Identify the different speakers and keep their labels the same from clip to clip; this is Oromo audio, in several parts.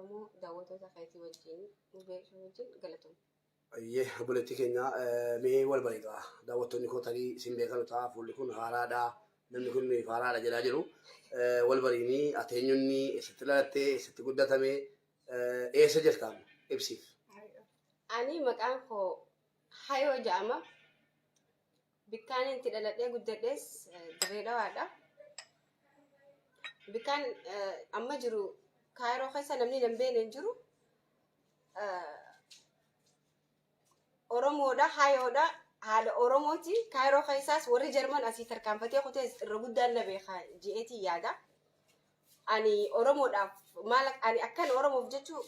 Speaker 1: Oromoo daawwattoota keetii wajjin nu beeksisuu wajjin galatoomi.
Speaker 2: Ayyee obboleettii keenya mee wal bareegaa daawwattoonni koo tarii isin beekanu ta'a fuulli kun haaraadha namni kun nuyi haaraadha jedhaa jiru wal bariinii ati eenyunni eessatti dhalatte eessatti guddatame eessa jirta ibsiif.
Speaker 1: Ani maqaan koo Hayoo jedhama. Bikkaan itti dhaladhee guddadhes Dirree Dhawaadha. Bikkaan amma jiru Kaayiroo keessa namni nan beekne hin jiru. Oromoodha, hayoodha, haadha Oromooti. Kaayiroo keessaas warri Jarman asii tarkaanfatee kutees irra guddaan na beeka je'eetiin yaada. Ani Oromoodhaaf maal ani akkan Oromoof jechuu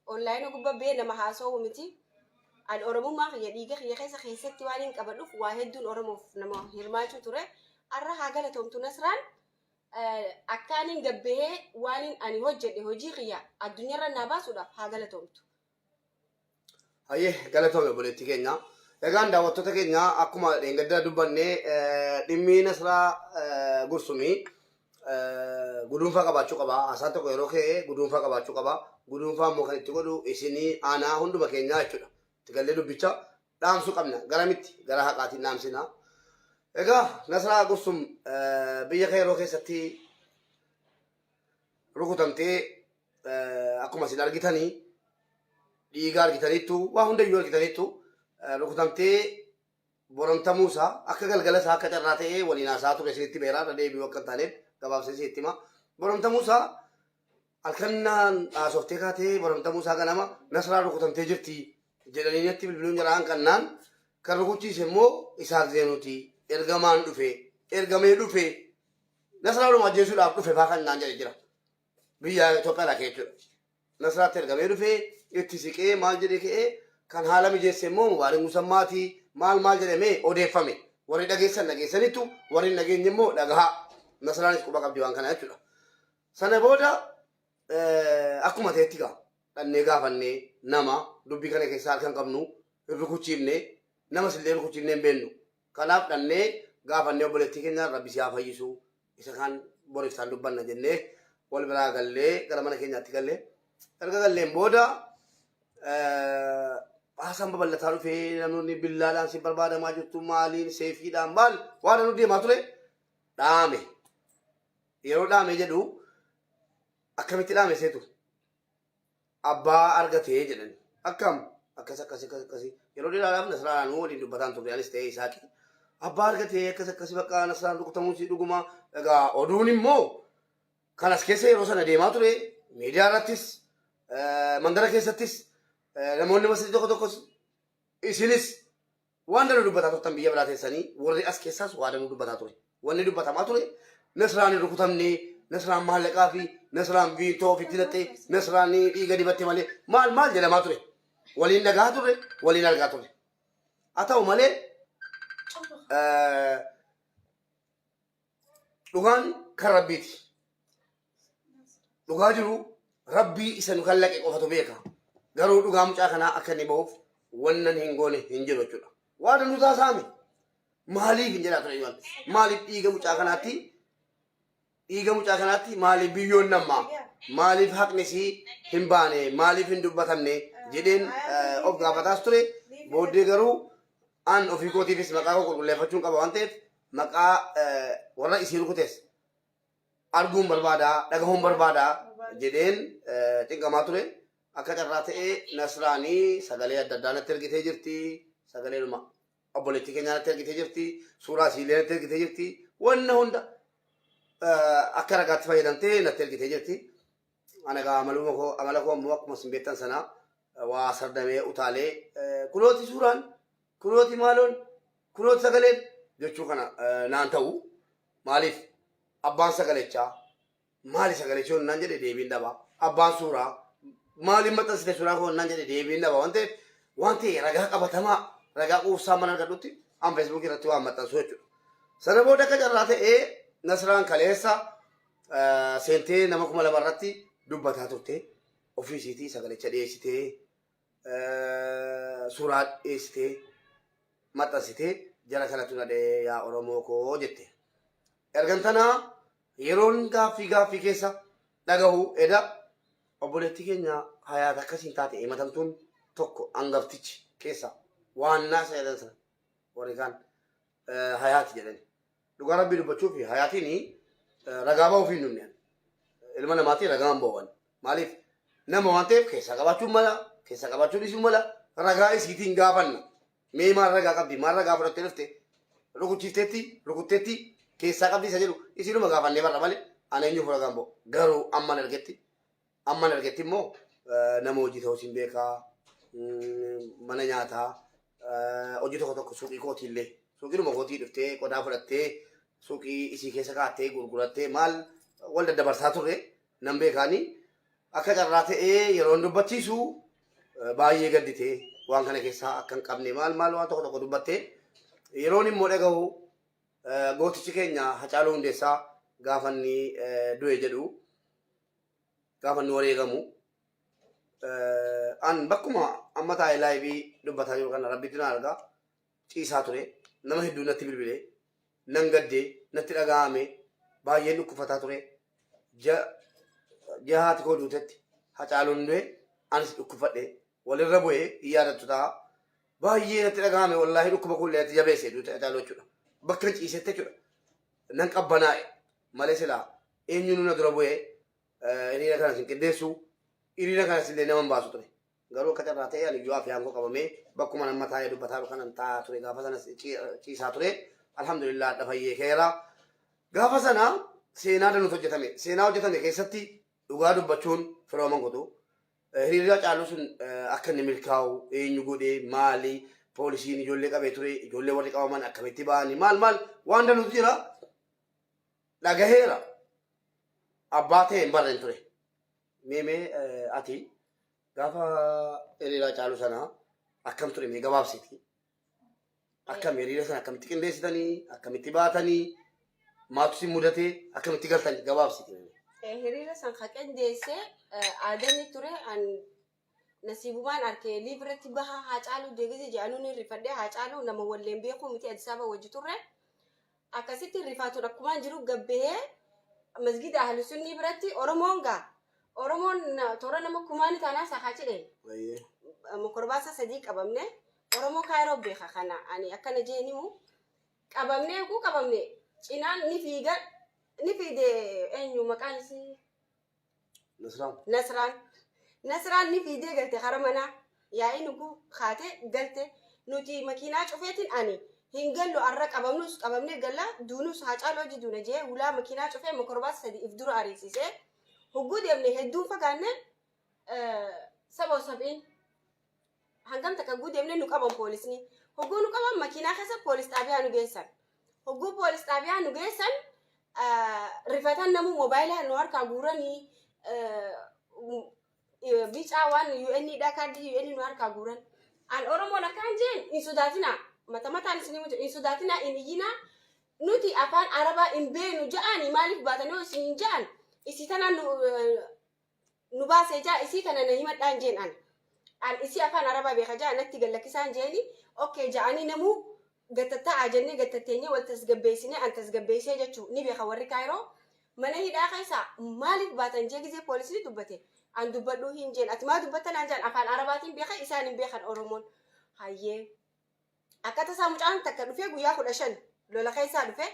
Speaker 1: Online gubba bee nama haasa'uu miti. Ani Oromummaa kiyya dhiiga kiyya keessa keessatti waan hin qabadhuuf waa hedduun Oromoof nama hirmaachuu ture. Arra haa galatoomtu Nasraan akkaaniin gabbahee waan ani hojjedhe hojii kiyya addunyaarra naa baasuudhaaf haa galatoomtu.
Speaker 2: Hayyee galatoome obboleettii keenya. Egaan daawwattoota keenya akkuma dheengadda dubbanne dhimmi Nasraa Gursumii guduunfaa qabaachuu qaba. Haasaan tokko yeroo ka'e guduunfaa qabaachuu qaba. Guduunfaa immoo kan itti godhu isinii aanaa hunduma keenyaa jechuudha. Itti gallee dubbicha dhaamsuu qabna. Garamitti? Gara haqaatiin dhaamsina. Egaa Nasraa Gursum biyya Kayroo keessatti rukutamtee akkuma isin argitanii dhiiga argitaniittu waa hundayyuu argitaniittu rukutamtee boramtamuu isaa akka galgala isaa akka carraa ta'ee waliin haasaa ture isinitti beeraa irra deebi'uu akka hin taaneef gabaabsee isinitti hima. Boramtamuu isaa halkan naan haasoftee kaatee boramtamuu isaa ganama Nasraan rukutamtee jirti jedhanii natti bilbiluun jaraan kannaan kan rukuchiise immoo Isaaq Zeenuuti ergamaan dhufe ergamee dhufe Nasraanuma ajjeesuudhaaf dhufe faa kan naan jedhe jira. Biyya Itoophiyaa kee jechuudha. Nasraatti ergamee dhufee itti siqee maal jedhee ka'ee kan haala mijeesse immoo Mubaarik Musammaati maal maal jedhamee odeeffame. Warri dhageessan dhageessanittu warri hin dhageenye immoo dhagahaa. Nasraanis quba qabdi waan kana jechuudha. Sana booda akkuma ta'etti gaa dhannee gaafannee nama dubbii kana keessaa harka hin qabnu hin rukuchiifne namas illee rukuchiifnee hin beennu. Kanaaf dhannee gaafannee obboleettii keenya rabbi si haa fayyisu isa kaan bor iftaan dubbanna jennee wal biraa gallee gara mana keenyaatti galle. Erga galleen booda haasaan babal'ataa dhufee namoonni billaadhaan si barbaadamaa jirtu maaliin seefiidhaan maal waan nu deemaa ture dhaame. Yeroo dhaame jedhu akkamitti dhaame seetu? Abbaa argatee jedhan. Akkam? Akkas akkas akkas akkasi. Yeroo dheeraadhaaf Nasraadhaan waliin dubbataan turre anis ta'ee Isaaqi. Abbaa argatee akkas akkasi bakka Nasraan rukutamuun si dhuguma. Egaa oduun immoo kan as keessa yeroo sana deemaa ture miidiyaa irrattis mandara keessattis namoonni masrii tokko tokkos isinis Waan danuu dubbataa turtan biyya biraa teessanii warri as keessaas waa danuu dubbataa ture. Wanni dubbatamaa ture Nasraan hin rukutamne, Nasraan maallaqaa fi Nasraan viintoo ofitti hidhatte, Nasraan dhiiga dibatte malee maal maal jedhamaa ture. Waliin dhagahaa turre, waliin argaa turre. Haa ta'u malee Dhugaan kan Rabbiiti. Dhugaa jiru Rabbii isa nu kallaqe qofatu beeka. Garuu dhugaa mucaa kanaa akka inni bahuuf wannan hin goone hin jiru jechuudha. Waan nu taasaame maaliif hin jedhaa ture yoon maaliif dhiiga mucaa kanaatti dhiiga mucaa kanaatti maaliif biyyoon nammaa maaliif haqni isii hin baane maaliif hin dubbatamne jedheen of gaafataas ture booddee garuu an ofii kootiifis maqaa koo qulqulleeffachuun qaba waan ta'eef maqaa warra isii rukutes arguun barbaada dhagahuun barbaada jedheen cinqamaa ture. Akka carraa ta'ee Nasraanii sagalee adda addaa natti ergitee jirti. Sagaleedhuma obboleettii keenyaa natti ergitee jirti. Suuraa isiillee natti ergitee jirti. Wanna hunda akka ragaatti fayyadamtee natti ergitee jirti. Ana egaa amaluma koo amala koo immoo akkuma isin beektan sana waa sardamee utaalee kunooti suuraan kunooti maaloon kunooti sagaleen jechuu kana naan ta'u maaliif abbaan sagalechaa maali sagalechi yoon naan jedhe deebiin dhaba abbaan suuraa maaliin maxxansite suuraa koo naan jedhe deebiin dhaba waan ta'eef waan ta'e ragaa qabatamaa ragaa quubsaa mana argadhutti an feesbuukii irratti waan maxxansu jechuudha. Sana booda akka carraa ta'ee Nasraan kaleessa seentee nama 2000 irratti dubbataa turte ofii isiitii sagalicha dhiyeessitee suuraa dhiyeessitee maxxansitee jara kanatu na dha'ee yaa Oromoo koo jette. Ergan tanaa yeroon gaaffii gaaffii keessa dhagahu eda Obboleettii keenya Hayaat akkasiin taate himatamtuun tokko hangaftichi keessa waannaa isa jedhan sana warri kaan Hayaati jedhani. Dhugaa Rabbii dubbachuuf Hayaatiin ragaa ba'uuf hin dhumne. Ilma namaatiin ragaa hin ba'u. Maaliif nama waan ta'eef keessaa qabaachuun mala, keessaa qabaachuu dhiisuun mala, ragaa isiitiin gaafanna. Mee maal ragaa qabdi, maal ragaa fudhattee dhufte, rukuchiifteetti, rukutteetti, keessaa qabdi isa jedhu isiinuma gaafannee barra malee ana eenyuuf ragaa hin ba'u. Garuu amman argetti immoo nama hojii ta'uu siin beekaa, mana nyaataa, hojii tokko tokko suuqii kootii illee, suuqiidhuma kootii dhuftee qodaa fudhattee suuqii isii keessa kaa'attee gurgurattee maal wal daddabarsaa turre nan beekaanii. Akka carraa ta'ee yeroon dubbachiisu baay'ee gadditee, waan kana keessaa akka hin qabne maal maal waan tokko tokko dubbattee, yeroon immoo dhagahu gootichi keenya Hacaaluu Hundeessaa gaafa inni du'e jedhu, gaafa inni wareegamu, an bakkuma amma taa'ee live dubbataa jiru kana Rabbitti na argaa ciisaa ture. Nama hedduu natti bilbilee, nan gaddee, natti dhaga'ame, baay'een dhukkufataa ture. Ji'a haati koo duutetti Hacaaluun du'e, anis dhukkufadhe, walirra bu'ee hin yaadattu ta'a. Baay'ee natti dhaga'ame, wallaahi dhukkuba kun natti jabeesse duute Hacaaluu jechuudha. Bakka hin ciisetti jechuudha. Nan qabbanaa'e malee silaa eenyuun na dura bu'ee hiriira kanas hin qindeessu, hiriira kanas illee nama hin baasu ture. Garuu akka carraa ta'e ani iyyuu afiyaan koo qabamee bakkuma nama taa'ee dubbataa jiru kanan taa'aa ture, gaafa sanas ciisaa ture. Alhamdulillah, adda fayyee keera. Gaafa sana seenaa danuutu hojjetame. Seenaa hojjetame keessatti dhugaa dubbachuun firooman kutu. Hiriirri Hacaaluu sun akka inni milkaa'u eenyu godhee, maali, poolisiin ijoollee qabee ture, ijoollee warri qabaman akkamitti ba'anii, maal maal waan danuutu jira. Dhagaheera. Abbaa ta'e hin barreen ture. Mee mee ati gaafa hiriira Hacaaluu sana akkam ture, mee gabaabsiti. Akkam hiriira sana akkamitti qindeessitanii, akkamitti baatanii, maaltu si mudate, akkamitti galtanii, gabaabsiti.
Speaker 1: Hiriira san ka qindeesse aadamni ture. An nasiibumaan arkee live irratti baha Haacaaluu deegisi jedhanuu ni rifadhe. Haacaaluu nama walleen beekuu miti, Addis Ababa wajji turre. Akkasitti rifaatuun akkumaan jiru gabbahee masgida Ahlu Sunnii biratti Oromoon gaa Oromoon toora nama kumaani taanaa sahaa jedhe mokorbaasa sadii qabamne. Oromoo Kaayiroo beeka kana, ani akkana jeenimu qabamne ku qabamne cinaan ni fiiga, ni fiide. Eenyu maqaan isii?
Speaker 2: Nasraan.
Speaker 1: Nasraan. Nasraan ni fiidee galte kara manaa. Yaa'ii nugu kaatee galte. Nuti makiinaa cufeetiin ani hin gallu, arra qabamnus qabamnee galla, duunus Haacaaluu hojii duuna jee hulaa makiinaa cufee mokorbaasa sadi if dura ariisisee hogguu deemne, hedduun fagaanne, saba sab'iin hangam takka hogguu deemne nu qaban poolisni. Hogguu nu qaban makiinaa keessa poolis xaabiyaa nu geessan. Hogguu poolis xaabiyaa nu geessan rifatan, namuu moobaayilaa nu harkaa guuranii, bicaa waan UN dha, kaardii UN nu harkaa guuran. An Oromoon akkaan jeen, hin sodaatinaa, mata mataan isin himu, hin sodaatinaa, hin iyyinaa, nuti afaan Arabaa hin beenu ja'anii maaliif baatanii yoo isin hin ja'an isii tanaan nu baasee jaa, isii kana na himadhaan jeen an. An isii afaan Arabaa beeka jaa natti gallakkisaan jeeni. Okay ja'anii namuu gattatta'aa jennee gattatteenyee wal tasgabbeessinee, an tasgabbeessee jechuu ni beeka warri Kaayiroo. Mana hidhaa keessaa maaliif baatan jee gizee poolisni dubbate, an dubbadhuu hin jeen, ati maa dubbatta naan jaan, afaan Arabaatiin beeka, isaan hin beekan Oromoon. Hayyee. Akka tasaa mucaan takka dhufee guyyaa 15 lola keessaa dhufee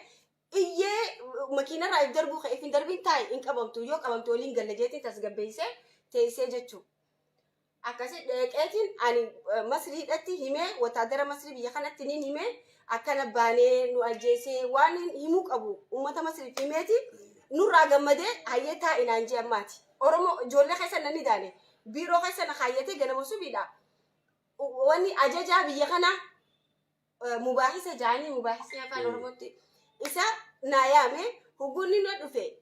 Speaker 1: iyyee makiinarraa if darbuu ka'e, if hin darbiin, taa'e, hin qabamtu, yoo qabamtu waliin galla jeetiin tasgabbeessee teessee jechuu. Akkasi dheeqeetiin ani Masriidhatti himee, wataadara Masrii biyya kanatti niin himee, akkana baanee nu ajjeesee waan himuu qabu uummata Masriif himeeti nurraa gammadee hayyee taa'i naan jee ammaati. Oromoo ijoollee keessa nan daane biiroo keessa na kaayyatee ganama subiidha. Wanni ajajaa biyya kanaa mubaahisa jaanii, mubaahisni afaan Oromootti isa naa yaame. Hogguunni na dhufe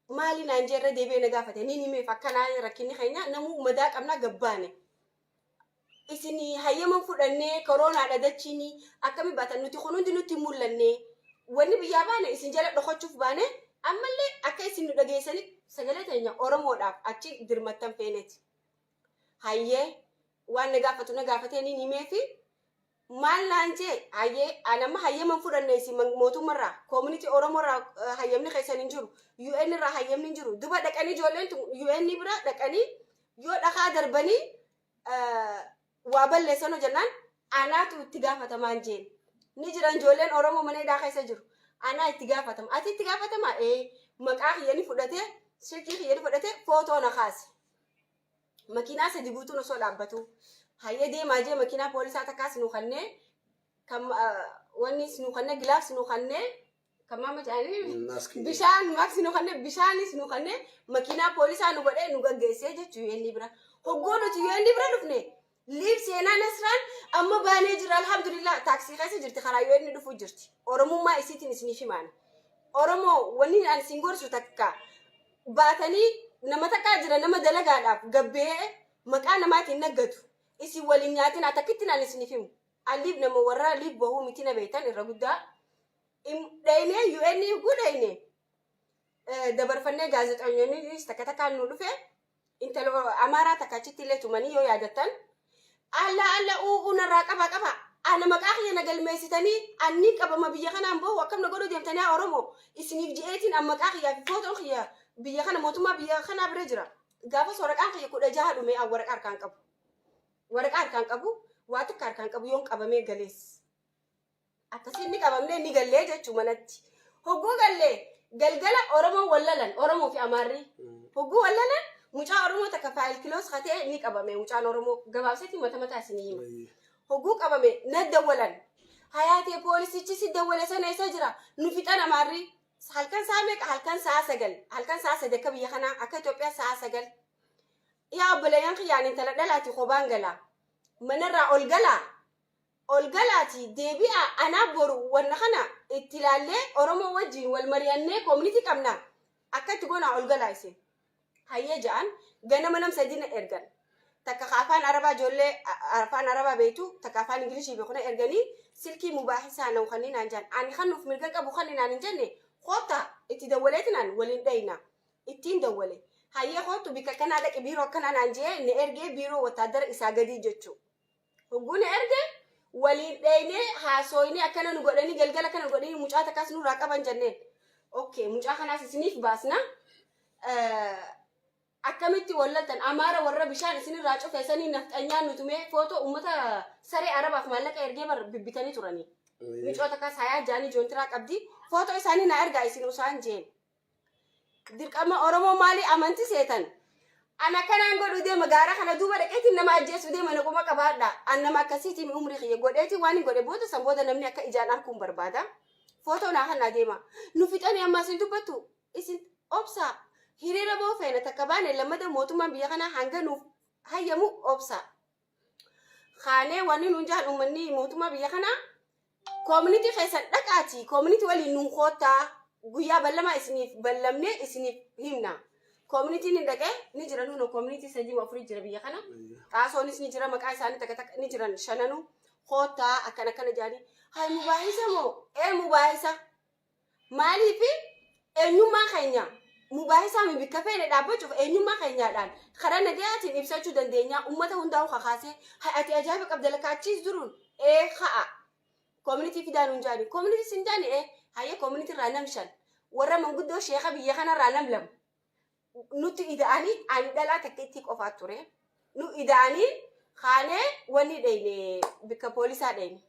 Speaker 1: maali naan jee irra deebi'ee na gaafate, niin himeef, akkanaa rakkinni keenya, namuu madaa qabnaa gabbaane. Isin hayyaman fudhannee koroonaadha dachiini akkami baatan, nuti kun hundi nutti hin mul'anne, wanni biyyaa baane isin jala dhokachuuf baane, ammallee akka isin nu dhageessanitti sagalee teenya Oromoodhaaf achi dirmattan feeneeti. Hayyee waan na gaafatu na gaafatee niin himeefi, maal naan jee, hayyee an amma hayyaman fudhanne isin mootummarraa, community Oromoorraa hayyamni keessan hin jiru, UN irraa hayyamni hin jiru. Duba dhaqanii ijoolleen tun UN bira dhaqanii Yoo dhakaa darbanii waa balleessanoo jennaan anaatu itti gaafatamaan jeen. Ni jiran ijoolleen Oromoo mana hidhaa keessa jiru. Anaa itti gaafatama. Ati itti gaafatamaa? Ee, maqaa kiyya ni fudhatee, silkii kiyya ni fudhatee, footoo na kaase. Makiinaa sadi guutuun osoo dhaabbatu. Hayyee deemaa jee, makiinaa poolisaa takkaas nu kannee, kan wannis nu kannee, gloves nu kannee, kan maama jedhanii
Speaker 2: Maaskii.
Speaker 1: Bishaan maaksii nu kannee, bishaanis nu kannee, makiinaa poolisaa nu godhee nu gaggeessee jechuu UN bira. Hogguu nuti UN bira dhufne, liif seenaa Nasraan amma baanee jira, alhamdulillah, taaksii keessa jirti, karaa UN dhufuu jirti. Oromummaa isiitiin isiniif himaana. Oromoo, wanni ani isin gorsu takka, baatanii nama takkaa jira, nama dalagaadhaaf gabbee maqaa namaatiin naggatu. Isin waliin nyaatin takkittiin ani isiniif himu. Aliif nama warra liif bahuu miti, na beektan irra guddaa. Dhaynee UN gudhayne dabarfannee, gaazexeessitoonnis takka takkaan nu dhufe, intala Amaaraa takka achitti illee tumanii yoo yaadattan. Alla alla, u'uu narraa qaba qaba. Ana maqaa kiyya na galmeessitanii anni qabama, biyya kanaan bahu akkam na godhuu deemtanii? Oromoo, isiniif je'eetiin an maqaa kiyyaa fi footoon kiyya biyya kana mootummaa biyya kanaa bira jira. Gaafas waraqaan kiyya 16 dhume, an waraqaa harkaan qabu. Waraqaa harkaan qabu, waa takka harkaan qabu yoon qabamee galees. Akkasiin ni qabamnee ni gallee jechuu manatti. Hogguu gallee galgala Oromoo wallalan, Oromoo fi Amaarri. Hogguu wallalan mucaa Oromoo takka file close katee ni qabame, mucaan Oromoo gabaabsetti mata mataa isinii hima. Hogguu qabame na dawwalan. Hayaatee, poolisichi si dawwale sana isa jira, nu fixan Amaarri. Halkan sa'a meeqa? Halkan sa'a 9. Halkan sa'a 3 akka biyya kanaa, akka Itoophiyaa sa'a 9. Yaa obboleeyyan kiyyaan, intala dhalaati, kophaan galaa. Manarraa ol galaa. Ol galaati deebi'a, anaa boru wanna kana itti ilaallee Oromoo wajjin wal mari'annee community qabna. Akka itti goonaa, ol galaa isin. Hayyee ja'an, ganama nam sadi na ergan. Takka ka afaan Arabaa, ijoollee afaan Arabaa beektu, takka afaan Ingilishii beeku na erganii, silkii mubaahisaa na kanneen naan ja'an. Ani kan nuuf mirga qabu kan naan hin jenne, koota itti dawwaleetinaan waliin dhayina. Ittiin dawwale. Hayyee, kootu bikka kanaa dhaqi, biiroo akkanaa naan jee na ergee, biiroo wattaaddara isaa gadii jechuu. Hogguu na erge waliin dhaynee haasooynee, akkana nu godhanii, galgala kana nu godhanii, mucaa takkaas nurraa qaban jenneen. Okay, mucaa kanaas isiniif baasna. Akkamitti wallaltan Amaara warra bishaan isinirraa cufe sanii nafxanyaan nutumee, footoo uummata saree Arabaaf maallaqa ergee bar bibbitanii turanii. Micoo takkaas hayaa jaanii joontiraa qabdi. Footoo isaanii na ergaa isin usaan jeen. Dirqama Oromoo maalii amanti seetan? Ana kanaan godhu deema, gaara kana duuba dhaqeetiin nama ajjeessu deema, na quma qabaadha. An nama akkasiitiin umrii kiyya godheetiin waan hin godhe booda, san booda namni akka ijaan arguun barbaada. Footoo naa kan deema. Nu fixanii amma isin dubbattu, isin obsaa, hiriira boo feena takka baane lammata mootummaan biyya kanaa hanga nuuf hayyamu obsaa. Kaanee wanni nuun jahan uummanni mootummaa biyya kanaa, community keessan dhaqaati community waliin nuun koottaa, guyyaa ballamaa isiniif ballamnee isiniif himna. Communityn hin dhaqee ni jira, nuun community sadii afurii jira biyya kana. Xaasoonis ni jira, maqaa isaanii takka takka ni jiran shananuu, koottaa akkana akkana jedhanii. Hay, mubaahisa moo? Ee, mubaahisa. Maaliif eenyummaa keenya mubaahisaa mi bikka feene dhaabbachuuf eenyummaa keenyaadhaan karaa nagayaatiin ibsachuu dandeenya, uummata hundaa'u kakaasee. Hay, ati ajaa'iba qabda, lakkaachiis duruun ee ka'a. Community fidaa nuun jaani. Community sin jaani, ee hayyee, community irraa nam shan, warra manguddoo sheeka biyya kanarraa nam lama nutti ida'anii, ani dhalaa takka itti qofaa ture. Nu ida'anii kaanee wanni dheyne, bikka poolisaa dheyne.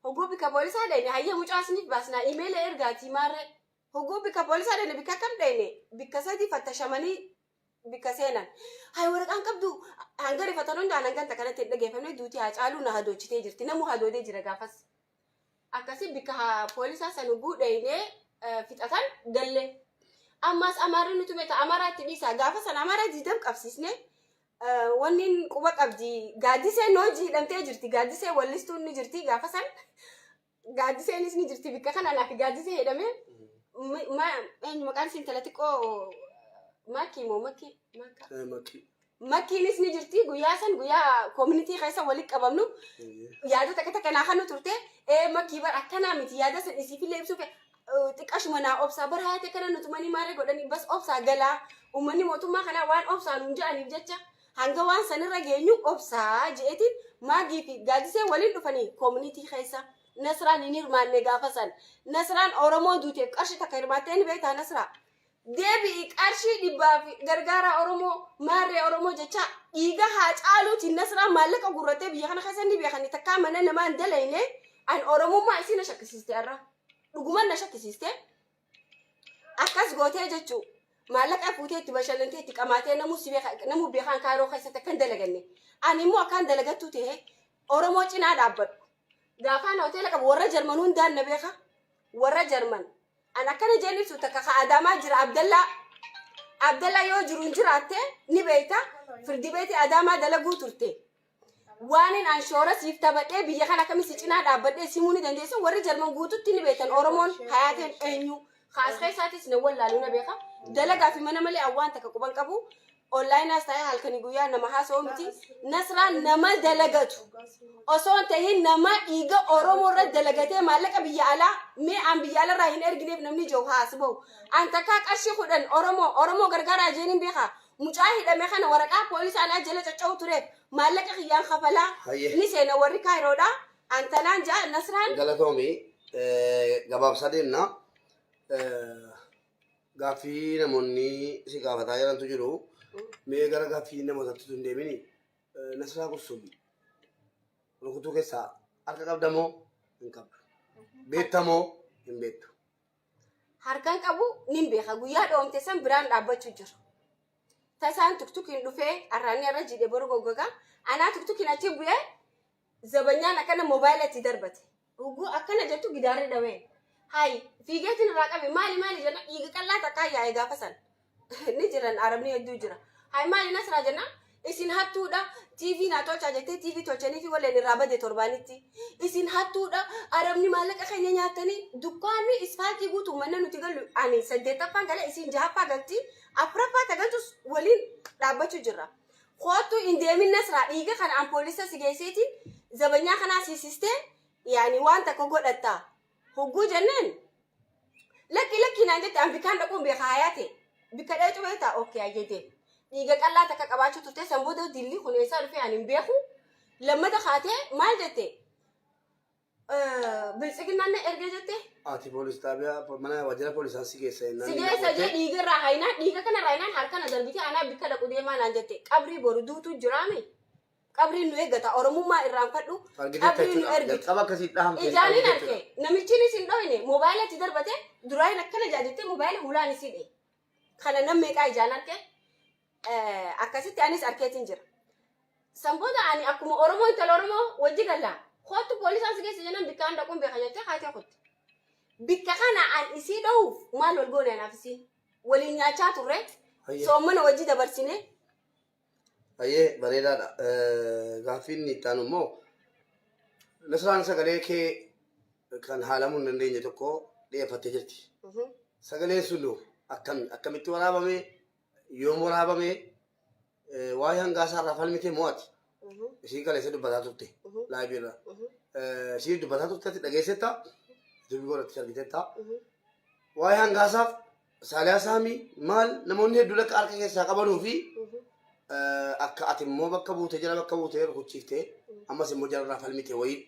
Speaker 1: Hogguu bikka poolisaa dheyne, hayyee, mucaa isiniif baasnaa, imeela ergaatii maarree. Hogguu bikka poolisaa dheyne, bikka kam dheyne, bikka sadi fattashamanii bikka seenan. Hay, waraqaan qabdu hanga rifatan hundaan hangan takkanatti hin dhageeffamne, duuti haa caaluu na hadochitee jirti. Namu hadoodee jira gaafas. Akkasii bikka poolisaa san hogguu dheynee fixatan galle. Ammas Amaarri nuti meta Amaaraatti dhiisaa, gaafa sana Amaaraa diidam qabsiisne, wanni quba qabdi, gaaddisee noojii hidhamtee jirti, gaaddisee wallistuun ni jirti, gaafa san gaaddiseenis ni jirti, bikka kana naaf gaaddisee hidhame. Eenyu maqaan isiin intala xiqqoo, Makii moo Makii?
Speaker 2: Makii.
Speaker 1: Makkiinis ni jirti guyyaa san, guyyaa community keessa walitti qabamnu yaada takka takka naa kanu turte. Ee, Makkii bar akkanaa miti, yaada san isiifillee ibsuuf xiqqashuma naa obsaa bar, hayaate kana nutumanii maarree godhanii, bas obsaa galaa, uummanni mootummaa kanaa waan obsaa nuun jedhaniif jecha hanga waan sanirra geenyu obsaa je'etiin, Maagii fi gaaddisee waliin dhufanii community keessa. Nasraan hin hirmaanne gaafa san. Nasraan Oromoo duuteef qarshii takka hirmaattee ni beektaa, Nasraa? Deebi'i qarshii dhibbaa fi gargaaraa Oromoo maarree Oromoo jecha dhiiga Haacaaluutiin Nasraan maallaqa gurratee biyya kana keessa ni beekani takkaa mana namaa hin dalayne. An Oromummaa isii na shakkisiiste, har'a dhuguman na shakkisiiste. Akkas gootee jechuu maallaqa fuutee itti bashannantee itti qamaatee namuu si beeka, namuu beekaan Kaayiroo keessatti akka hin dalaganne. Ani immoo akkaan dalagattuu ta'e Oromoo cinaa dhaabbadhu. Gaafaan hoteela qabu warra Jarman hundaan na beeka. Warra Jarman an akkana jeen ibsu takka ka Adaamaa jira, Abdallaa. Abdallaa yoo jiru hin jiraatte ni beekta, firdi beetii Adaamaa dalaguu turte. Waanin an shoora siif taphadhee biyya kana akkamitti si cinaa dhaabbadhee simuu ni dandeessu. Warri Jarman guututti ni beektan Oromoon hayaateen eenyu. Kaas keessaatis na wallaaluu na beeka. Dalagaa fi mana malee an waan takka quban qabu. Onlaayinaas ta'ee halkanii guyyaa nama haasa'u miti. Nasraan nama dalagatu osoo hin tahin nama dhiiga Oromoo irra dalagatee maallaqa biyya alaa mee an biyya alarraa hin ergineef namni jiru haas bahu. An takkaa qarshii 10 Oromoo gargaaraa jeeniin beekaa. Mucaa hidhame kana waraqaa poolisa anaa jala cocca'u tureef maallaqa kiyyaan kafalaa ni seena warri Kaayiroodha. An tanaan ja'a Nasraan.
Speaker 2: Galatoomi, gabaabsaa deemna. Gaaffii namoonni si gaafataa jirantu jiru. Mee gara gaaffii namootatti tun deemini. Nasraa Gursum rukutuu keessaa harka qabda moo hin qabdu? Beekta moo hin beektu?
Speaker 1: Harkan qabu nin beeka, guyyaa dhoomte san biraan dhaabbachuu jira. Tasaan tuktukiin dhufee arraanni irra jidhe boru goggoga. Anaa tuktukiin achi bu'ee zabanyaan akkana moobaayila itti darbate. Hogguu akkana jettu gidaarri dhawee. Hayi fiigeetiin irraa qabe, maali maali jenna, dhiiga qal'aa takkaa yaa'e gaafa san. Ni jiran, arabni hedduu jira. Hayi maali Nasraa jenna, isin hattuudha, TV naa tolchaa jettee TV tolchanii fi walleen irraa bade torbaanitti. Isin hattuudha, arabni maallaqa keenya nyaattanii dukkaanni isfaaltii guutuu mana nuti gallu, ani saddeettaffaan galee isin jahaffaa galti, afuraffaa tagaltus waliin dhaabbachuu jirra. Koottu hin deemin Nasraa, dhiiga kana an poolisa si geesseetiin zabanyaa kanaa siisistee yaani waan takka godhatta. Hogguu jenneen lakki lakki naan jette, an bikkaan dhaquun beeka hayaate. Bikka dheecu beektaa, okay ayyee deem. Dhiiga qal'aa takka qabaachuu turte, san booda dilli kun eessaa dhufee ani hin beeku. Lammata kaatee maal jette? Biltsiginnaan na ergee jette.
Speaker 2: Ati poolis xaabiyaa mana waajjira poolisaan si geessa jennaan.
Speaker 1: Si geessa jee dhiiga irraa haynaan, dhiiga kana irraa haynaan harka na darbitee anaa bikka dhaqu deemaa naan jette. Qabrii boru duutuu jiraame. Qabriin nu eeggata, Oromummaa irraanfadhu.
Speaker 2: Argiteetta
Speaker 1: Qabriin nu
Speaker 2: jechuudha.
Speaker 1: ergiti.
Speaker 2: Jalqaba akkasii dhahamte.
Speaker 1: Ijaanin arge, namichinis hin dhoyne, moobaayila itti darbate duraayin akkana jaa jettee moobaayila hulaan isii dhee. Kana nam meeqaa ijaan arge, akkasitti anis arkeetiin jira. San booda ani akkuma Oromoo intala Oromoo wajji galla. Kootu poolisaan si geessa jennaan bikkaan dhaquun beeka jettee kaatee kutte. Bikka kana an isii dhowuuf maal wal goone anaaf isiin. Waliin nyaachaa turre. Soommana wajji dabarsine.
Speaker 2: Hayyee, bareedaadha. Gaaffiin inni itti aanu immoo Nasraan sagalee kee kan haalamuu hin dandeenye tokko dhiyeeffattee jirti. Sagaleen sun akkami akkamitti waraabame, yoom waraabame, waa'ee hangaasaa irraa falmite moo ati? Isiin kaleessa dubbataa turte laayivii irra. Isiin dubbataa turte, ati dhageessetta, dubbii godhatti argitetta. Waa'ee hangaasaaf Saaliyaa Saamii maal namoonni hedduun akka harka keessaa qabanuu fi akka ati immoo bakka buute jala bakka buutee rukuchiiftee ammas immoo jalarraa falmite wayii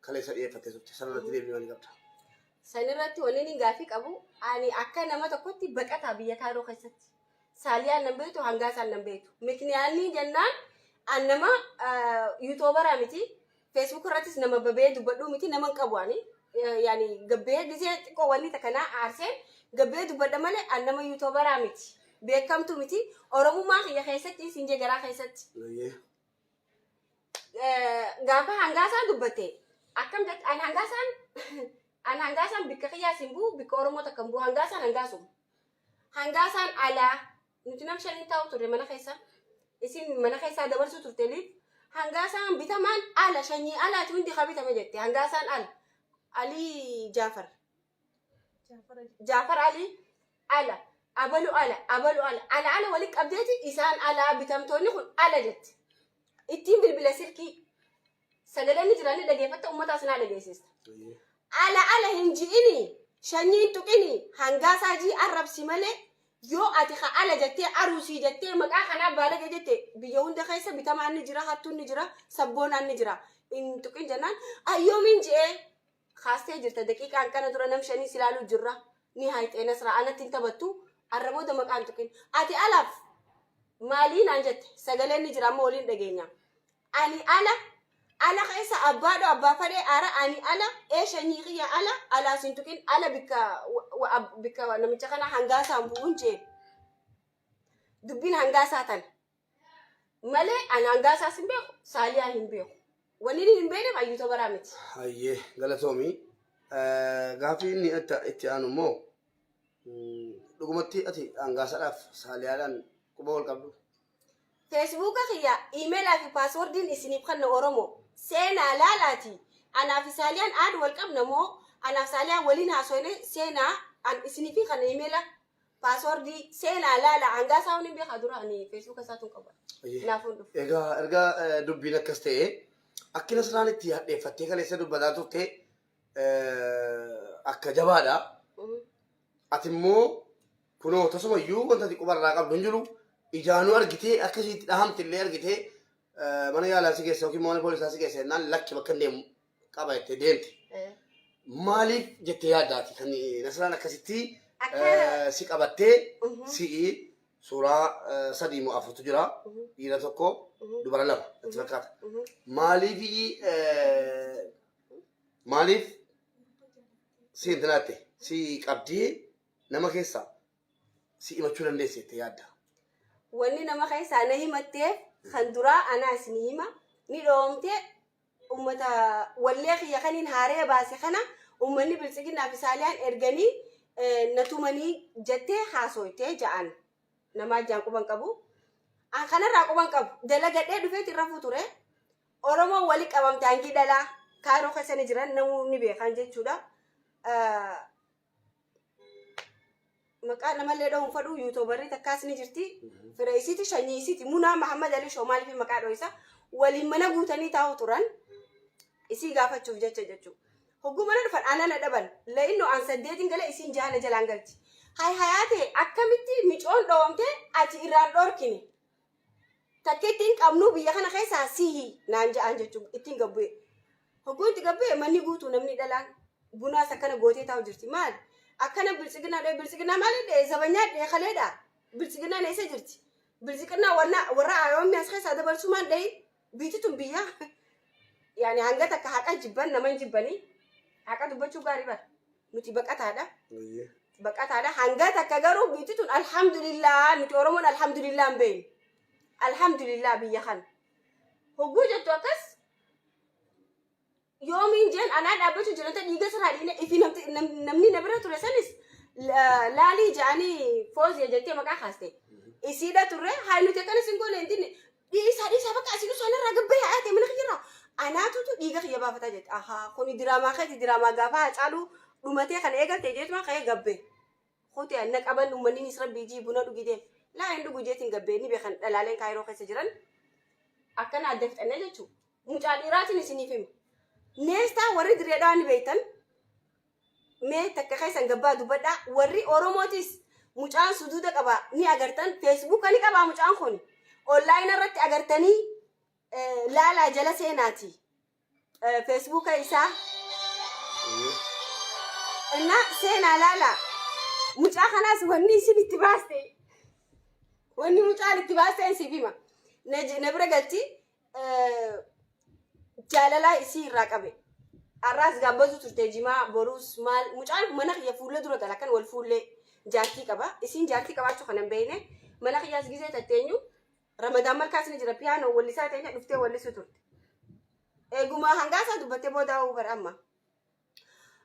Speaker 2: kaleessa dhiyeeffattee turte. Sanarratti deebii maalii qabda?
Speaker 1: Sanirratti wanni inni gaaffii qabu, ani akka nama tokkotti baqataa biyya Kaayiroo keessatti. Saaliyaan nan beektu, hangaasaan nan beektu. Mikniyaanni jennaan an nama yuutuubaraa miti. Facebook irrattis nama babee dubbadhuu miti, nama hin qabu ani. Yaani gabbee gisee xiqqoo wanni takka naa aarseen gabbee dubbadha malee an nama yuutuubaraa miti. Beekamtu miti. Oromummaa kiyya keessatti isin jee garaa keessatti. Gaafa hangaasaan dubbatte akkam jette, an hangaasaan bikka kiyyaas hin bu'u, bikka Oromoo takka hin bu'u, hangaasaan hangaasuma. Hangaasaan alaa nuti nam shaniin taa'u turre mana keessa. Isin mana keessaa dabarsuu turte liif. Hangaasaan bitamaan ala shanyii alaati hundi ka bitame jette, hangaasaan ala. Alii Jaafar. Jaafar Alii ala. Abalu ala, abalu ala. Ala ala walitti qabdeeti isaan alaa bitamtoonni kun ala jette. Ittiin bilbila silkii. Sagaleen ni jira, ni dhageeffatta, uummataas naa dhageessista. Ala ala hin ji'ini, shanyii hin tuqini, hangaasaa jii arrabsi malee yoo ati ka ala jettee aruusii jettee maqaa kanaa baalage jette, biyya hunda keessa bitamaan ni jira, hattuun ni jira, sabboonaan ni jira. Hin tuqin jennaan ayyoomiin ji'ee kaastee jirta, daqiiqaan kana dura nam shanii si ilaaluu jirra. Ni hayxee Nasraa anatti hin taphattu. Arra booda maqaan tuqin. Ati alaaf maalii naan jette sagaleen ni jira amma waliin dhageenya. Ani ala ala keessa abbaadho abbaa fadhee ara ani ala ee shanyii kiyya ala alaas hin tuqin ala bikka bikka namicha kana hangaasaan bu'uun jeen. Dubbiin hangaasaa tana. Malee ani hangaasaas hin beeku saaliyaa hin beeku. Wanni inni hin beekneef ayyuuta baraa miti.
Speaker 2: Hayyee galatoomi. Gaaffii inni itti aanu immoo dhugumatti ati hangaasaadhaaf saaliyaadhaan quba wal qabdu.
Speaker 1: Feesbuuka kiyya iimeelaa fi paaswordiin isiniif kanna Oromoo seenaa laalaati. Anaa fi Saaliyaan aad wal qabna moo anaaf Saaliyaan waliin haasofne seenaa an isiniif kana iimeela paaswordii seenaa laala hangaa isaa hin beekaa dura ani feesbuuka isaatu hin qabu. Naafuu hin dhufu.
Speaker 2: Egaa erga dubbiin akkas ta'e akki Nasraan itti hadheeffattee kaleessa dubbataa turte akka jabaadha. Ati immoo kunoo tasumayyuu wanta ati qubarraa qabdu hin jiru. Ijaanuu argitee akkasitti dhahamte illee argitee mana yaalaa si keessa yookiin mana poolisaa si keessa jennaan lakki bakka hin deemu qaba jettee deemte. Maaliif jettee yaaddaati kan Nasraan akkasitti si qabattee si'i suuraa sadii moo afurtu jira dhiira tokko dubara lama natti fakkaata. Maaliif maaliif si intinaatte si qabdee nama keessaa si himachuu dandeesse jettee yaadda?
Speaker 1: Wanni nama keessaa na himatteef kan duraa anaa isin hima ni dhoomte ummata wallee kiyya kaniin haaree baase kana ummanni biltsiginnaa fi saaliyaan erganii na tumanii jettee haasoytee ja'an namaa jaan quban qabu. An kanarraa quban qabu dalagadhee dhufeeti rafuu ture. Oromoon wali qabamte hangii dhalaa kaayiroo keessa ni jiran namuu ni beekan jechuudha. Maqaa namallee dha'uun fadhu yuutuubarri takkaas ni jirti. Fira isiiti shanyii isiiti Munaa Mahammad Ali Shoo maaliif maqaa dho'isa waliin mana guutanii taa'u turan isii gaafachuuf jecha jechuudha. Hogguu mana dhufan ana na dhaban la'innoo an saddeetiin galee isiin jaana jalaan galti. Hay hayaate akkamitti micoon dhoowamte ati irraan dhorkine. Takka ittiin qabnu biyya kana keessaa sihi naan ja'an jechuudha ittiin gabbu'e. Hogguu itti gabbu'e manni guutuu namni dhalaan bunaas akkana gootee taa'u jirti. Maal akkana biltsiginaa dhee biltsiginaa maali dhee zabanyaa dhee kaleedha. Biltsiginaan eessa jirti? Biltsiginaa warra warra ayoommi as keessaa dabarsuu maal dhee biitti tun biyya yaani hanga takka haqa jibban nama hin jibbanii haqa dubbachuu gaarii bara nuti baqataadha. Baqataadha. Hanga takka garuu biyyi tun alhamdulillah nuti Oromoon alhamdulillah hin beeknu. Alhamdulillah biyya kana. Hogguu jettu akkas yoomiin jeen anaa dhaabbachuu jiranta dhiiga sirraa dhiine ifi namni na bira ture sanis laalii ja'anii fooziya jettee maqaa kaaste. Isiidha turre haa nuti akkanas hin goone hin dinne dhiisaa dhiisaa bakka asii dhusaan irraa gabbee hayaate mana kiyyarraa anaatutu dhiiga kiyya baafataa jette. Ahaa kuni diraamaa keeti diraamaa gaafa Hacaaluu dhumatee kana eegalte jeetuma ka'ee gabbee. Kute na qaban uummanniinis rabbii jii buna dhugi deem. Laa hin dhugu jeetiin gabbee ni beekan dhalaaleen kaayiroo keessa jiran akkana adda fixannee jechuudha. Mucaa dhiiraatiin isiniif hima. Neestaa warri dirree dhawaa ni beektan. Mee takka keessan gabbaa dubbadhaa. Warri Oromootis mucaan suduuda qaba ni agartan. Feesbuuka ni qabaa mucaan kun. Onlaayina irratti agartanii laalaa jala seenaati. Feesbuuka isaa. Innaa seenaa laalaa. Mucaa kanaas wanni isin itti baaste. Wanni mucaan itti baaste siif hima. Na bira galti. Jaalalaa isii irraa qabe. Har'aas gaabbatu turte jimaa boruus maal mucaan mana kiyya fuullee dura gala kan wal fuullee jaartii qaba. Isiin jaartii qabaachuu kan hin beekne mana kiyyaas gizee tatteenyu Ramadaan malkaas ni jira piyaanoo wallisaa teenya dhuftee wallisuu turte. Eeguma hangaasaa dubbattee booda bara amma.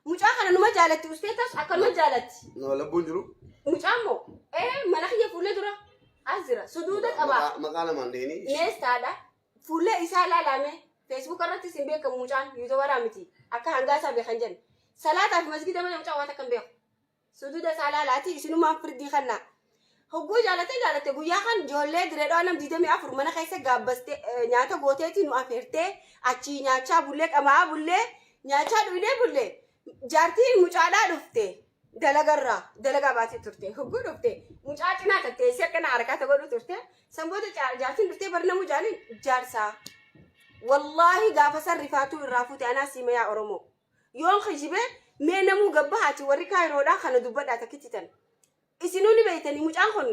Speaker 1: Mucaa kana numa jaalatti ustee tas akkanuma jaalatti.
Speaker 2: Nama lubbuun jiru.
Speaker 1: Mucaan moo ee mana kiyya fuullee dura as jira suduuda qaba.
Speaker 2: Maqaa namaan deeni.
Speaker 1: Neestaadha. Fuullee isaa ilaalame Facebook irrattis hin beekamu mucaan yuutuubaraa miti akka hangaasaa beekan jedhe. Salaataa fi masgida malee mucaan waan takka hin beeku. Suduuda isaa ilaalaati isinumaan firdii kannaa. Hogguu jaalate jaalate guyyaa kan ijoollee direedhaa nam 24 mana keessa gaabbaste nyaata gooteeti nu afeertee achii nyaachaa bullee qamaa bullee nyaachaa dhuynee bullee jaartiin mucaadhaa dhufte dalagarraa dalagaa baatee turte hogguu dhufte mucaa cinaa tatteessee akkana harakaata godhu turte san booda jaartiin dhuftee barnamuu jaaliin jaarsaa wallaahi gaafa san rifaatuu irraa fuute anaa siima yaa Oromoo. Yoon kijibe mee namuu gabbahaati warri kaayiroodhaa kana dubbadhaa takkitti tan. Isinuu ni beektanii mucaan kun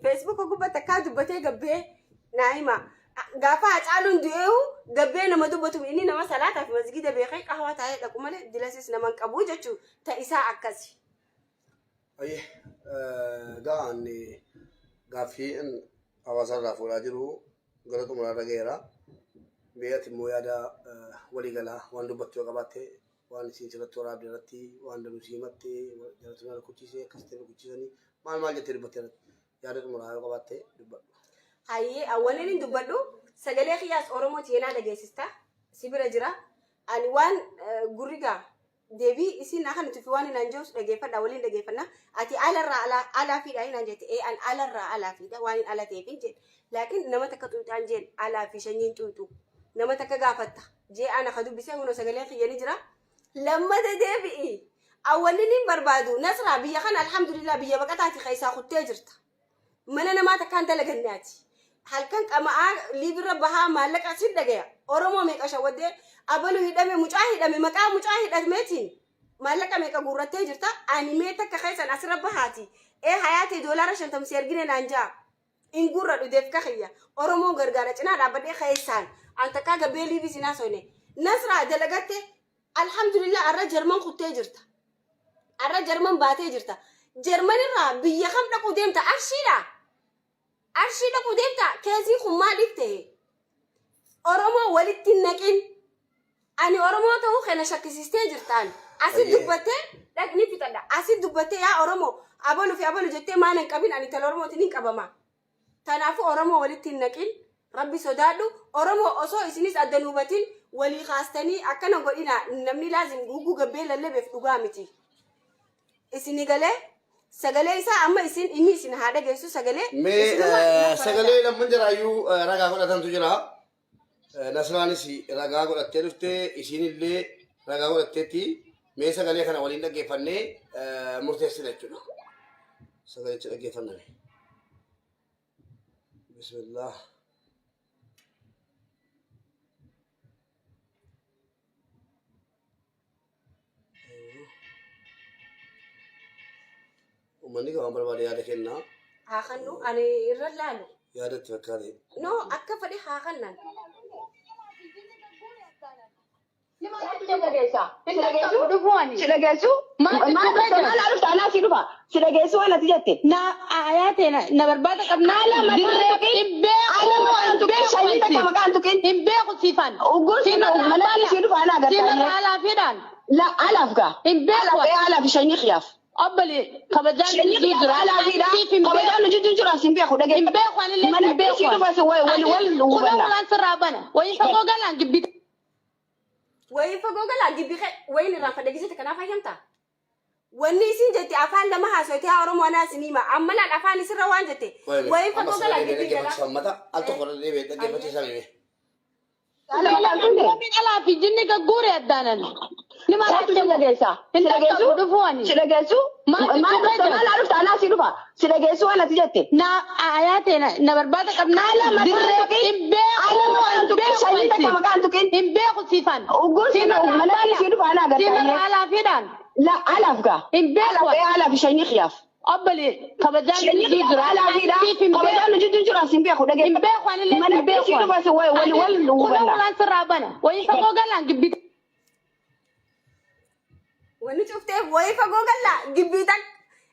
Speaker 1: Facebook gubbatti akkaa dubbatee gabbee naa hima. Gaafa Hacaaluun du'eehu gabbee nama dubbatu inni nama salaataa fi masgiida beekee qahwaa taa'ee dhaqu malee dilasis nama hin qabu jechuu ta isaa akkasi.
Speaker 2: Ayyee egaa ani gaaffii hawaasa irraa fuudhaa jiru gara xumuraa irra ga'eera. Mee ati immoo yaada waliigalaa waan dubbattu yoo qabaatte waan isiin sirratti waraabde irratti waan danuu si himatte jaratu na rukuchiise akkasitti rukuchiisanii maal maal jettee dubbatte irratti yaada xumuraa yoo qabaatte dubbadhu.
Speaker 1: Hayyee awwaliin hin dubbadhu sagalee kiyyaas Oromoo teenaa dhageessista si bira jira ani waan gurri gaa deebii isiin naa kan tufi waan hinaan jirus dhageeffadha waliin dhageeffanna ati alarraa alaa alaa fiidha hinaan jette ee an alarraa alaa fiidha waan hin ala ta'eef hin jedhe laakiin nama takka xuyxaan jeen alaa fi shanyiin xuyxu nama takka gaafatta jee ana ka dubbisee kunoo sagaleen kiyya ni jira lammata deebi'i awwalli hin barbaadu Nasraa biyya kana alhamdulillah biyya baqataati keessaa kuttee jirta Mana namaa takkaan dalaganne ati. Halkan qama'aa liibirra bahaa maallaqa sin dhagaya. Oromoo meeqa shawwaddee abalu hidhame mucaa hidhame maqaa mucaa hidhameetiin maallaqa meeqa guurrattee jirta. Ani mee takka keessan asirra bahaati. Ee hayaatee doolaara 50 si ergine naan ja'a. In guurradhu deefka kiyya. Oromoon gargaara cinaa dhaabbadhee keessaan. An takkaa gabbee liibii sin haasofne. Nasraa dalagatte alhamdulillah arra Jarman kuttee jirta. Arra Jarman baatee jirta. Jarman irraa biyya kam dhaquu deemta? Arshiidha. Arshii dhaquu deemta? Keeziin kun maaliif ta'e? Oromoo walitti hin naqin. Ani Oromoo ta'uu kana shakkisiistee jirtaan. Asi
Speaker 2: Ayyee.
Speaker 1: dubbattee dhaqni fixadha. Asi dubbattee yaa Oromoo abalu fi abalu jettee maal hin qabin ani tala Oromootiin hin qabama. Tanaafuu Oromoo walitti hin naqin. Rabbi sodaadhu. Oromoo osoo isinis adda hin hubatin walii kaastanii akkana godhina namni laazim guuguu gabbee lallabeef dhugaa miti. Isini galee sagalee isaa amma isin inni isin haa dhageessu sagalee
Speaker 2: Mee
Speaker 1: isinuma na farada.
Speaker 2: sagalee lamman jiraayyuu ragaa godhatantu jira. Nasraanis ragaa godhattee dhufte isiinillee ragaa godhatteetti mee sagalee kana waliin dhaggeeffannee murteessina jechuudha. Sagalicha dhaggeeffanname. Bismillah. Uummanni waan barbaade yaada kenna.
Speaker 1: Haa kannu ani irra laalu.
Speaker 2: Yaada itti fakkaate.
Speaker 1: No akka fedhe haa kannan.
Speaker 3: Si dhageessu? Si dhageessu? Maal dhufta? Maal dhufta? Anaa si dhufa. Si dhageessu waan ati jette.
Speaker 4: Na aayaa ta'e na barbaada qabnaa
Speaker 3: Ala maqaan
Speaker 4: dirree
Speaker 3: tuqin.
Speaker 4: hin beeku
Speaker 3: Ala maqaan
Speaker 4: hin
Speaker 3: tuqin.
Speaker 4: beeku
Speaker 3: Sanyii takka
Speaker 4: ansi
Speaker 3: maqaan tuqin.
Speaker 4: hin beeku siifan
Speaker 3: Ugguun si
Speaker 4: siima
Speaker 3: dhufu. Manaan si dhufa anaa
Speaker 4: siima
Speaker 3: agartaallee.
Speaker 4: alaa fiidhaan
Speaker 3: La alaaf gaa.
Speaker 4: hin beeku
Speaker 3: Alaaf ee alaaf sanyii xiyaaf.
Speaker 4: Obboli kabajaan
Speaker 3: Sanyii
Speaker 4: jidduu
Speaker 3: xiyaaf
Speaker 4: jira
Speaker 3: alaaf
Speaker 4: ani
Speaker 3: fiidha.
Speaker 4: siif hin
Speaker 3: Kabajaan
Speaker 4: beeku
Speaker 3: nu jidduu jira sin beeku
Speaker 4: hin
Speaker 3: dhageeffadhu.
Speaker 4: beeku anillee hin
Speaker 3: Manatti
Speaker 4: beeku
Speaker 3: si
Speaker 4: ani
Speaker 3: dhufa si wal wal
Speaker 4: ati
Speaker 3: wal
Speaker 4: kunoo
Speaker 3: hubanna.
Speaker 4: ulaan sirraa bana wayii fagoo galaan gibbii
Speaker 1: Wayii fagoo galaa gibbii kee wayiin irraan fadhe gisete kanaaf hayyamta. Wanni isin jette afaan lama haasoyte yaa Oromoo anaa isin hima. Amma laal afaan isirra waan jette. Wayii
Speaker 2: Amma
Speaker 1: fagoo galaa
Speaker 2: sagalee
Speaker 1: gibbii jalaa.
Speaker 2: dhaggeeffachiisan mata al tokko irra deebi'ee dhaggeeffachiisan hime.
Speaker 3: Ala maqaan tuqne.
Speaker 4: Min alaa fi jinni gagguure addaanan. Ni
Speaker 3: Kootu
Speaker 4: maratte
Speaker 3: si dhageessa.
Speaker 4: hin
Speaker 3: Si dhageessu?
Speaker 4: dhaqqabu dhufuu ani.
Speaker 3: Si dhageessu?
Speaker 4: Maal
Speaker 3: Maal
Speaker 4: jechuu
Speaker 3: dhufta?
Speaker 4: keessa?
Speaker 3: Maal dhufta? Anaa si dhufa. Si dhageessu waan ati jette.
Speaker 4: Na aayaa ta'e na barbaada qabnaa
Speaker 3: Ala maqaan
Speaker 4: dirree
Speaker 3: tuqin.
Speaker 4: hin beeku
Speaker 3: Ala maqaan
Speaker 4: hin
Speaker 3: tuqin.
Speaker 4: beeku
Speaker 3: Sanyii
Speaker 4: ansi
Speaker 3: takka maqaan tuqin.
Speaker 4: hin beeku siifan
Speaker 3: Ugguun si
Speaker 4: siima
Speaker 3: dhufu. Manatti si dhufa anaa
Speaker 4: siima
Speaker 3: agartaallee.
Speaker 4: alaa fiidhaan
Speaker 3: La alaaf gaa.
Speaker 4: hin beeku
Speaker 3: Alaaf ee alaaf sanyii xiyaaf.
Speaker 4: Obboli kabajaan
Speaker 3: Sanyii
Speaker 4: jidduu
Speaker 3: xiyaaf
Speaker 4: jira
Speaker 3: alaaf
Speaker 4: ani
Speaker 3: fiidha.
Speaker 4: siif hin
Speaker 3: Kabajaan
Speaker 4: beeku
Speaker 3: nu jidduu jira sin beeku
Speaker 4: hin
Speaker 3: dhageeffadhu.
Speaker 4: beeku anillee hin
Speaker 3: Manatti
Speaker 4: beeku
Speaker 3: si
Speaker 4: ani
Speaker 3: dhufa si wal wal
Speaker 4: ati
Speaker 3: wal
Speaker 4: kunoo
Speaker 3: hubanna.
Speaker 4: ulaan sirraa bana wayii fagoo galaan gibbii
Speaker 1: Wanni cufteef wayii fagoo gallaa gibbii takka.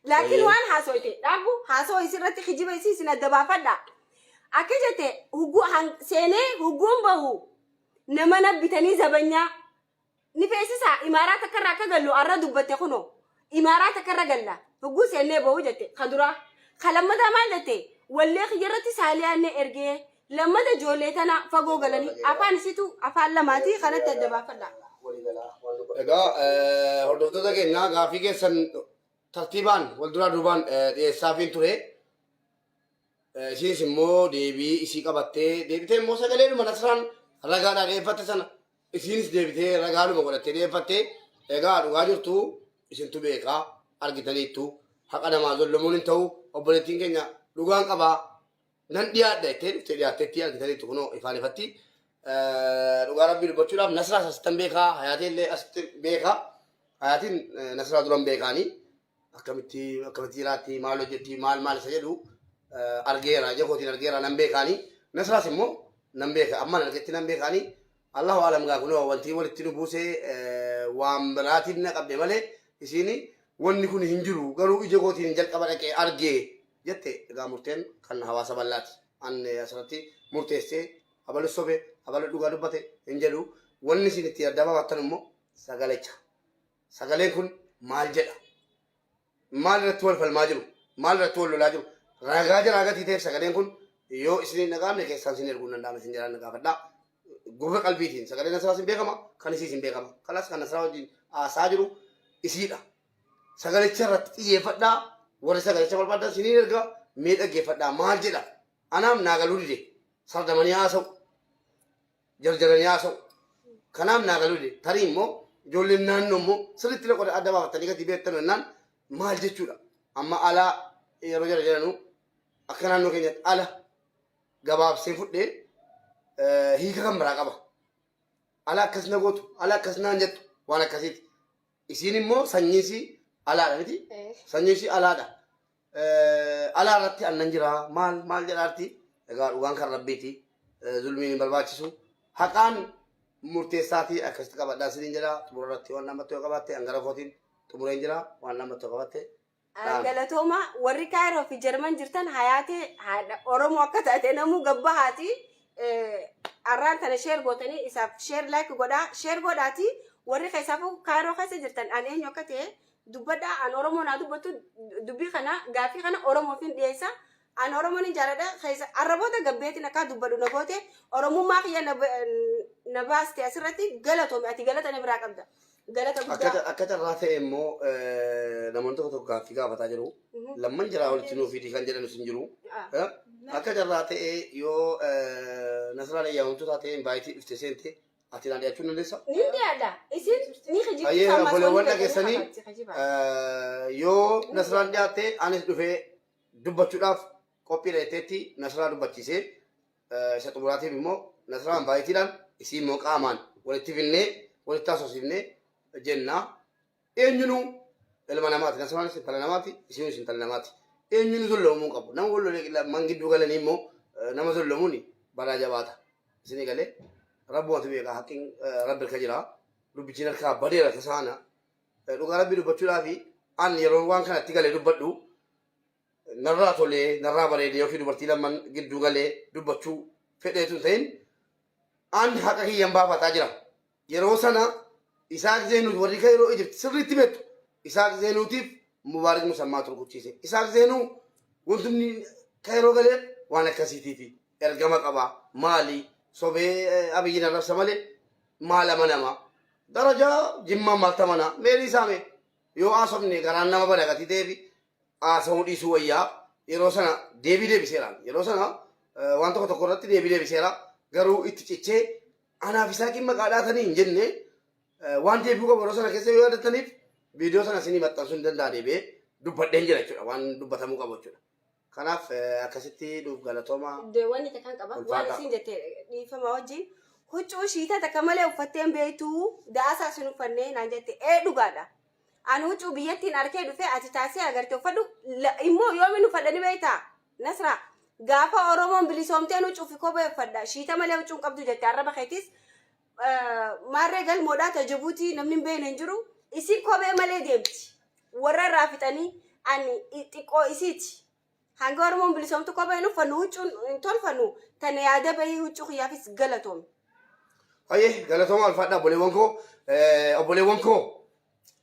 Speaker 1: Laakiin
Speaker 2: Ayyee.
Speaker 1: waan haasoyte dhaabu haasoo isirratti kijiba isii isin adda baafadha. Akka jette hugguu seenee hugguun bahu nama na bitanii zabanyaa ni feesisaa imaaraa takka irraa akka gallu arra dubbatte kunoo imaaraa takka irra galla hugguu seennee bahu jette ka duraa. Ka lammataa maal jette wallee kiyya irratti saaliyaannee ergee lammata ijoollee tana fagoo galanii afaan isitu afaan lamaati kanatti adda baafadha.
Speaker 2: Egaa hordoftoota keenya gaaffii keessan tartiibaan wal duraa duubaan dhiyeessaafiin ture. Isinis immoo deebii isii qabattee deebitee immoo sagaleedhuma Nasraan ragaadhaan dhiyeeffatte sana isiinis deebitee ragaadhuma godhattee dhiyeeffatte. Egaa dhugaa jirtu isintu beekaa argitaniittu haqa namaa zollomuun hin ta'u obboleettiin keenya dhugaan qabaa nan dhiyaadha jettee dhuftee dhiyaatteetti argitaniittu kunoo ifaan ifatti. Dhugaa rabbii dubbachuudhaaf Nasraas asittan beekaa Hayaatii illee asitti beekaa Hayaatiin Nasraa duran beekaanii. Akkamitti akkamitti jiraatti, maal hojjetti, maal maal isa jedhu argeera, ija kootiin argeera, nan beekaani. Nasraas immoo nan beeka, amman argetti nan beekaani. Allahu alam gaa kunoo wanti walitti nu buuse waan biraatiif na qabde malee isiin wanni kun hin jiru, garuu ija kootiin jalqaba dhaqee argee jette. Egaa murteen kan hawaasa bal'aati. An asirratti murteessee abalu sobe abalu dhugaa dubbate hin jedhu. Wanni isin itti adda baafattan immoo sagalecha. Sagaleen kun maal jedha? Maal irratti wal falmaa jiru? Maal irratti wal lolaa jiru? Ragaa jira gatii ta'eef sagaleen kun yoo isin hin dhaga'amne keessaan isin erguu hin danda'ame, isin jedhaan gaafadhaa. Gurra qalbiitiin sagaleen Nasraas hin beekama, kan isiis hin beekama. Kanas kan Nasraa wajjin haasaa jiru isiidha. Sagalicha irratti xiyyeeffadhaa, warri sagalicha barbaadan isiniin erga, mee dhaggeeffadhaa maal jedha? Anaaf naa galuu dide, sardamanii haasa'u, jarjaranii haasa'u. Kanaaf naa galuu dide. Tarii immoo ijoolleen naannoo immoo sirriitti loqoda adda baafattanii gatii beektan jennaan maal jechuudha? Amma alaa yeroo jara jedhanu akka naannoo keenyatti ala gabaabsee fudhee hiika kan biraa qaba. Ala akkas na gootu, ala akkas naan jettu waan akkasiiti. Isiin immoo sanyiin isii alaadha miti? Sanyiin isii alaadha. Alaa irratti annan jira maal maal jedhaarti. Egaa dhugaan kan rabbiiti. Zulmiin hin barbaachisu. Haqaan murteessaatii akkasitti qabadhaa isiniin jedha. Xumura irratti waan lammattoo yoo qabaatte hangara kootiin xumureen jira. Waan lammattoo qabaatte dhaami.
Speaker 1: Galatooma warri Kaayiroo fi Jarman jirtan, Hayaatee haadha Oromoo akka taate namuu gabbahaati. Arraan tana share gootanii isaaf share like godhaa, share godhaati. Warri keessaafuu Kaayiroo keessa jirtan an eenyu akka ta'e dubbadhaa. An Oromoo naa dubbattu, dubbii kana, gaaffii kana Oromoof hin dhiyeessa. An Oromoon hin jaaladha, keessa arraboota gabbeetiin akka dubbadhu na goote, Oromummaa kiyya na baaste. Asirratti galatoome, ati galata na biraa qabda. Galata guddaa.
Speaker 2: Akka carraa ta'e immoo namoonni tokko tokko gaaffii gaafataa jiru. Lamman jiraa walitti nuuf fidi kan jedhanus hin jiru. Akka carraa ta'e yoo Nasraan eeyyamamtuu taate invite dhufte seente, ati naan dhiyaachuu hin dandeessaa?
Speaker 1: Ni dhiyaadha. Isin ni kijibdi.
Speaker 2: Hayyee, obboleewwan dhageessanii, yoo Nasraan dhiyaatte anis dhufee dubbachuudhaaf qophiidha jetteetti, Nasraa dubbachiisee isa xumuraatiif immoo Nasraan inviteiidhaan, isii immoo qaamaan walitti finnee walitti haasofsiifnee jenna. Eenyunuu ilma namaati. Nasraanis intala namaati, isiinis intala namaati. Eenyunuu zulloomuu qabu. Nama wal lolee lamman gidduu galanii immoo nama zolloomuun balaa jabaata. Isinii galee rabbumatu beeka, haqqiin rabbi harka jira. Dubbichiin harkaa badeera tasaana. Dhugaa rabbii dubbachuudhaafi an yeroo waan kanatti galee dubbadhu narraa tolee, narraa bareedee yookiin dubartii lamman gidduu galee dubbachuu fedheetu hin ta'in, an haqa kiyyan baafataa jira. Yeroo sana Isaaq Zeenuut, warri Kairoo Egypt sirriitti beektu, Isaaq Zeenuutiif Mubaarik Musammaatu rukuchiise. Isaaq Zeenuu wanti inni Kairoo galeef waan akkasiitiifi ergama qaba. Maali sobee Abiyyiin arrabsa malee maal amanama? Darajaa Jimmaan maal tamana? Meerii saame yoo haasofne garaan nama bada gatii ta'eefi haasa'uu dhiisuu wayyaa. Yeroo sana deebii deebiseera. Yeroo sana waan tokko tokko irratti deebii deebiseera. Garuu itti cichee anaaf Isaaqiin maqaa dhaatanii hin jenne. Waan deebi'uu qabu yeroo sana keessa yoo yaadattaniif viidiyoo sana isinii maxxansuu hin danda'a, deebi'ee dubbadheen jira jechuudha, waan dubbatamuu qabu jechuudha. Kanaaf akkasitti nuuf galatooma.
Speaker 1: Wanni takkan qaba. Waan
Speaker 2: Ulfaadhaa.
Speaker 1: isin jette dhiifama wajjin. Huccuu shiita takka malee uffattee hin beektu, da'asaa sin uffannee naan jette, ee dhugaadha. Ani huccuu biyyattiin arkee dhufe ati taasisee agarte uffadhu immoo yoomin uffadha ni beektaa? Nasraa, gaafa Oromoon bilisoomteen huccuu fi kophee uffadha. Shiita malee huccuu hin qabdu jette arraba keetis. Maarree galmoodhaa ta Jibuutii namni hin beekne hin jiru. Isin kophee malee deemti. Warra irraa fixanii ani xiqqoo isiiti. Hanga Oromoon bilisoomtu kophee hin uffannu, huccuun hin tolfannu. Tana yaada bahii, huccuu kiyyaafis galatoomi.
Speaker 2: Hayyee, galatooma, ulfaadhaa obboleewwan koo. Obboleewwan koo,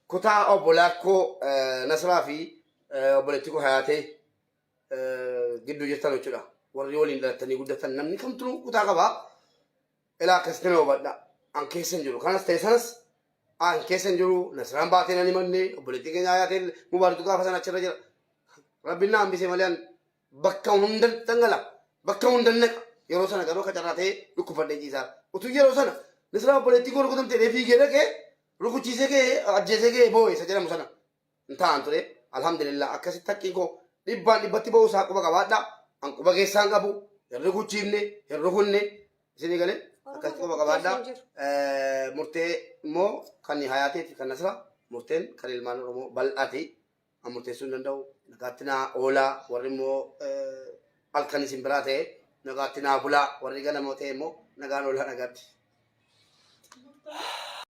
Speaker 2: kutaa obbolaa koo Nasraa fi obboleettii koo Hayaatee gidduu jirtan jechuudha. Warri waliin dhalattanii guddatan namni kamtuu kutaa qabaa. Ilaa, akkasitti na hubadha. An keessa hin jiru. Kanas ta'e sanas an keessa hin jiru. Nasraan baatee nan himanne, obboleettiin keenya Hayaatee Mubaariktu gaafa sana achirra jira. Rabbiin na hambise malee an bakka hundan dhangala. Bakka hundan naqa. Yeroo sana garuu akka carraa ta'ee dhukkubfadhee ciisaa. Utuu yeroo sana Nasraa obboleettii koo rukutamte jedhee fiigee dhaqee rukuchiisee ka'ee ajjeesee ka'ee boo'e isa jedhamu sana hin ta'an ture. Alhamdulillah, akkasitti haqqiin koo dhibbaan dhibbatti ba'uu isaa quba qabaadha. An quba keessaan qabu, hin rukuchiifne, hin rukunne, isinii galee akkasitti quba qabaadha. Murtee immoo kan Hayaateeti, kan Nasra, murteen kan ilmaan Oromoo bal'aati. An murteessuu hin danda'u. Nagaatti naa oolaa, warri immoo halkan isin biraa ta'e nagaatti naa bulaa, warri ganama ta'e immoo nagaan oolaa, nagaatti.